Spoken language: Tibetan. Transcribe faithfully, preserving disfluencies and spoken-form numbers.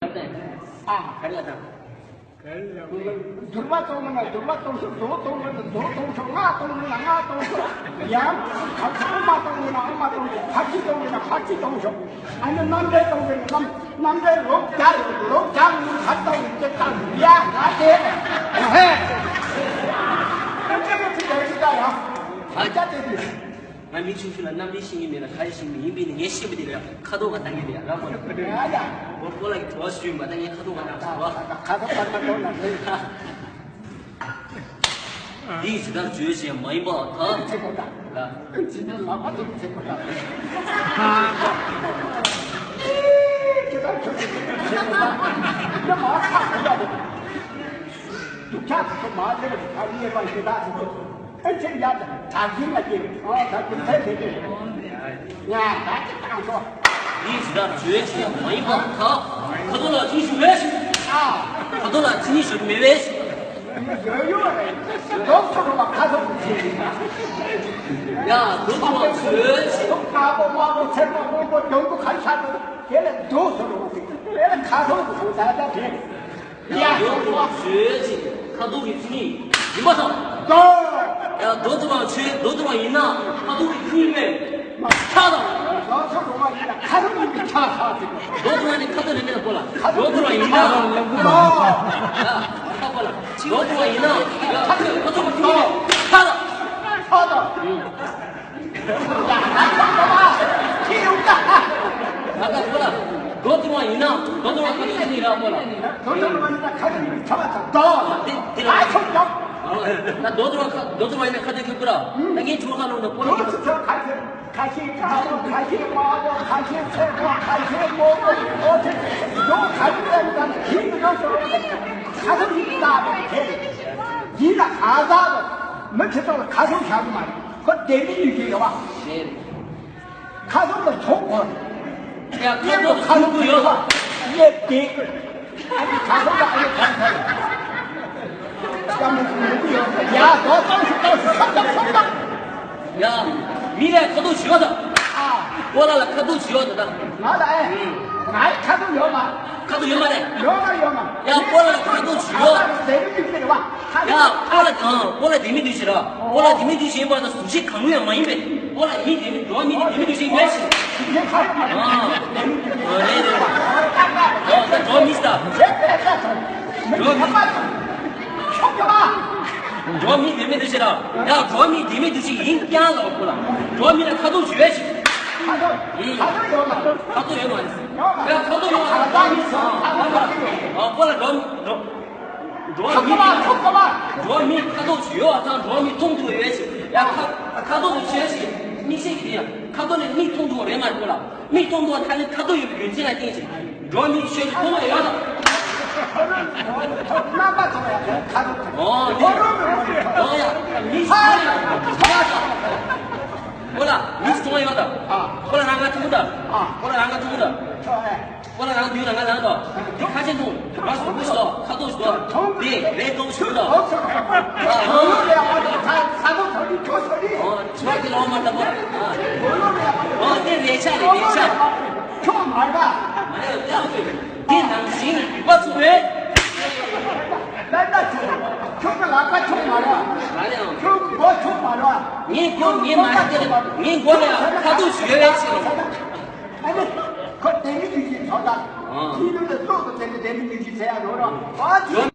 ཨ། ག་རེ་ལ་དང་། འདུལ་བ་གཏོང་ན་འདུལ་བ་གཏོང་ཤོག་རྫོགས་གཏོང་ན་རྫོགས་གཏོང་ཤོག་སྔགས་གཏོང་ན་སྔགས་གཏོང་ཤོག་ཡང་གང་ཟག་དབུ་མ་གཏོང་ན་དབུ་མ་གཏོང་ཤོག་ཕར་ཕྱིན་གཏོང་ན་ཕར་ཕྱིན་གཏོང་ཤོག་ཨ་ནི་རྣམ་འགྲེལ་གཏོང་ན་རྣམ་རྣམ་འགྲེལ་ལོག་རྒྱག་ལོག་རྒྱག་ནི་ཕར་གཏོང་ཡིན་ཏེ་བཏང་ཡ་ང་དེ་ཧེ། ཨ་ཅག་དེ་དུས། ང་མི་ཆུང་ཆུང་ལ་རྣམ་འགྲེལ་ཤེས་ཀྱི་མེད་ལ་ག་རེ་ཤེས་ཀྱི་མེད་ཡིན་པས་ནི་ངས་ཤེས་པ་དེ་ལ་ཁ་དོག་ག་བཏང་གི་རེད་ཡ་ར་མོ་ལ། ཡ་ཡ། འོ་ཁོ་ལ་གི་དྲི་བ་ཞུས་མ་ད་ངས་ཁ་དོག་ག་བཏང་ཟེར་བ། ཁ་དོག་ག་བཏང་ན་ལེ། འདི་ཇི་ལྟར་བརྗོད་ཅེས་མ་ཡིན་པ་དག་ཚེ་གོ་ད། ལ། ཇི་ལྟར་ལག་པ་ཐོག་ཚེ་གོ་ད། ཇི་ལྟར་བརྗོད་ཅེས་ཚེ་གོ་ད། ཡ་མ་ཁ་གོ་ད། སྡུག་ཅག་ཚོ་མ་ལེ་བ་ཁ་ལེ་བ་ཞེ་དྲག་ཚོ། ཨེ་ཅེ་ཡ་ད་གྲགས་འཛིན་ལ་སྐྱེས་ཨོ་ད་ཀུན་ཚད་དེ་དེ་ཡ་ད་ཅི་བཏང་ཤོག་འདི་ཇི་ལྟར་བརྗོད་ཅེས་མ་ཡིན་པ་དག་ཁ་དོག་ལ་ཅི་ཞུ་བས་ཨ་ཁ་དོག་ལ་ཅི་ནི་ཞུ་མེད་བས། ཡོད་ཡོད་རེད། ལོག་ཚོ་རུ་བ་ཁ་དོག་ཅི་ཡ་ལོག་ཚོ་བ་བརྗོད་ཅེས། ལོག་དཀར་པོ་དམར་པོ་སེར་པོ་སྔོན་པོ་ལྗང་གུ་ཁ་ཤ་དོ་དེ་ལས་ལོག་ཚོ་རུ་བ་དེ་ལས་ཁ་དོག་གི་ད་ད་དེ། ཡ། ཡོད་དོ་ཞུས་ཅིག་ཁ་དོག་གི་མཚན་ཉིད་ཡིན་པ་དང་། ད། ཡ་མདོ་ཙམ་ཆོས་མདོ་ཙམ་ཡིན་ན་ཁ་དོག་གི་ཁུལ་མེད། ཁ་དང་། ཁ་དོག་གི་ཁ་ཁ་ཟེར། མདོ་ཙམ་ནི་ཁ་དོག་རེད་མེད་ལ་གོ་ལ། མདོ་ཙམ་ཡིན་ན། ཡ་ཁ་གོ་ལ། མདོ་ཙམ་ཡིན་ན་ཡ་ཁ་དོག་ཁ་དོག་གི་ཁུལ་མེད། ཁ་དང་། ཁ་དང་། ད་ལྟ་ཁོ་ལ་མདོ་ཙམ་ཡིན་ན་མདོ་ཙམ་ཁ་ཐུག་ནི་ར་ཁོ་ལ། མདོ་ཙམ་ཡིན་ན་ཁ་ཐུག་ནི་ཁ་བ་ཚ་མདོ། དེ་དེ་ལ་ཆོག་ཡོང་། ད་མདོ་ཙམ་ཁ་མདོ་ཙམ་ཡིན་ན་ཁ་ཐུག་གི་ཀུ་ར། ད་ངས་ཆུ་ཁ་ལོང་ན་ཁོ་ལ་ཁ་ཐུག་ཁ་ཤས་དཀར་པོ་ཁ་ཤས་དམར་པོ་ཁ་ཤས་སེར་པོ་ཁ་ཤས་སྔོན་པོ་ཨོ་དེ་མདོ་ཁ་ཐུག་ཙམ་ཙམ་ཞིག་ཡིན་ན་ཤོར་ཁ་ཐུག་ཡིན་ད་དེ་ཡིན་ན་ཨ་ཟ་དོ། མི་ཁྲི་ཚོ་ལ་ཁ་སང་བཞག་གི་མ་རེད། ཁོ་ལྡེ་མིག་འདུས་ཀྱི་ཡོད་པ། ཁ་སང་ལ་ཚོགས་གོ་རེད། ཡ་ཁ་སང་ལ་ཁ་སང་ཡོད་པ། ཡེ་དེ། ཨ་ནི་ཁ་སང་ལ་ཨ་ནི་གང་ཐལ། ཀ་མོ་ཡོད་ཀྱི་ཡོད་པ། ཡ་དོ་ཏང་ཤི་ཏང་ཤི་ཤོག་ཏང་ཤོག་ཏང་། ཡ། མི་ལ་ཁ་དོག་བྱི་བ་དང་། ཨ། ཀོ་ལ་ལ་ཁ་དོག་བྱི་བ་དང་ད། ང་ལ་ཨེ། ང་ལ་ཁ་དོག་ཡོད་མ། ཁ་དོག་ཡོད་མ་རེད། ཡོད་མ་ཡོད་མ། ཡ་ཀོ་ལ་ལ་ཁ་དོག་བྱི་བ། ལྡེ་མིག་འདུས་ཀྱི་རེད་བ། ཡ་ཀོ་ལ་གང་ཀོ་ལ་ལྡེ་མིག་འདུས་ཤིག་ར། ཀོ་ལ་ལྡེ་མིག་འདུས་ཤིག་ཡིན་པ་དང་གཟུགས་གཞི་གང་ཡང་མ་ཡིན་པས། ཀོ་ལ་མི་ལྡེ་མིག་འགྲོ་བ་མི་ལྡེ་མིག་འདུས་ཤིག་ཡིན་པས། ཨ། ཨོ་རེད་རེད། ཨོ་ད་འགྲོ་མི་ཤིག་ད། འགྲོ་མི། འགྲོ་མི་ལྡེ་མིག་འདུས་ཤིག་ར། ཡ་འགྲོ་མི་ལྡེ་མིག་འདུས་ཤིག་ཡིན་ཀྱང་ལ་ཀོ་ལ། འགྲོ་མི་ལ་ཁ་དོག་བྱི་བས་ཤིག་ཁ་དོག་ཡོད་མ་རེད། ཁ་དོག་ཡོད་མ་རེད། ཡ་ཁ་དོག་ཡོད་མ་རེད། ཁ་དོག་ཡོད་མ་རེད། ཨ་ཁོ་ལ་འགྲོ་མི་འགྲོ་འགྲོ་མི་འགྲོ་མི་ཁ་དོག་ཡོད་པ་དང་འགྲོ་མི་མཐོང་ཐུབ་ཡོད་ཞིག་ཡ་ཁ་ཁ་དོག་ཏུ་བྱས་ཤིག་མིག་ཤེས་ཀྱི་ཡ་ཁ་དོག་ནི་མིག་མཐོང་ཐུབ་རེད་མ་རེད་ཁོ་ལ། མིག་མཐོང་ཐུབ་ད་ནི་ཁ་དོག་ཡོད་པའི་རྒྱུ་མཚན་ལ་བརྟེན་ཞིག་འགྲོ་མི་ཤོད་ཀྱི་མཐོང་བ་ཡོད་དང་། རྣམ་པ་ཚང་མ་ཡ་ཁ་དོག་ཨོ་དེ་ཨོ་ཡ་མིག་ཤེས་ཡ་ཁོ་ལ་མིག་མཐོང་བ་ཡོད་དང་ཁོ་ལ་རང་ང་ཐུག་དང་ཁོ་ལ་རང་ང་ཐུག་དང་། ཁོ་ལ་རང་དུས་ལ་ང་རང་དང་འདི་ཁ་ཆེ་འདུག་ང་སོག་པོ་ཞིག་དང་ཁ་དོག་ཞིག་དང་འདི་རེད་དོག་ཞིག་དང་ཨ་ཨ་ཨ་ཁ་དོག་ཐོག་གི་ཁྱོད་ཚོ་ནི་ཨ་ཚོགས་ཀྱི་ལོ་མ་ལྟ་བུ་ཨ་ཨ་འདི་རེད་ཆ་རེད་རེད་ཆ་ཁྱོད་མ་རེད་མ་རེད་ལྟ་བུ་འདི་ནང་བཞིན་ཡིན་པ་ཚོ་རེད། ལྟ་ལྟ་ཁྱོད་ཁྱོད་ཀྱི་ལག་པ་ཁྱོད་མ་རེད་མ་རེད་ཨང་ཁྱོད་མགོ་ཁྱོད་མ་རེད་ངའི་མགོ་ངའི་མ་རེད་ངའི་མགོ་ལ་ཁ་དོག་ཞིག་ཡོད་རེད་ཟེར་ཨ་ནི། ཁོ་དེ་མི་དུས་ཀྱི་ཚོགས་དང་། ཨ། དེའི་ནང་ལ་ལོག་ཏུ་དེ་ནི་དེ་མི་དུས་ཀྱི་ཚེ་ཡང་རོ་རོ། ཨ་དེ།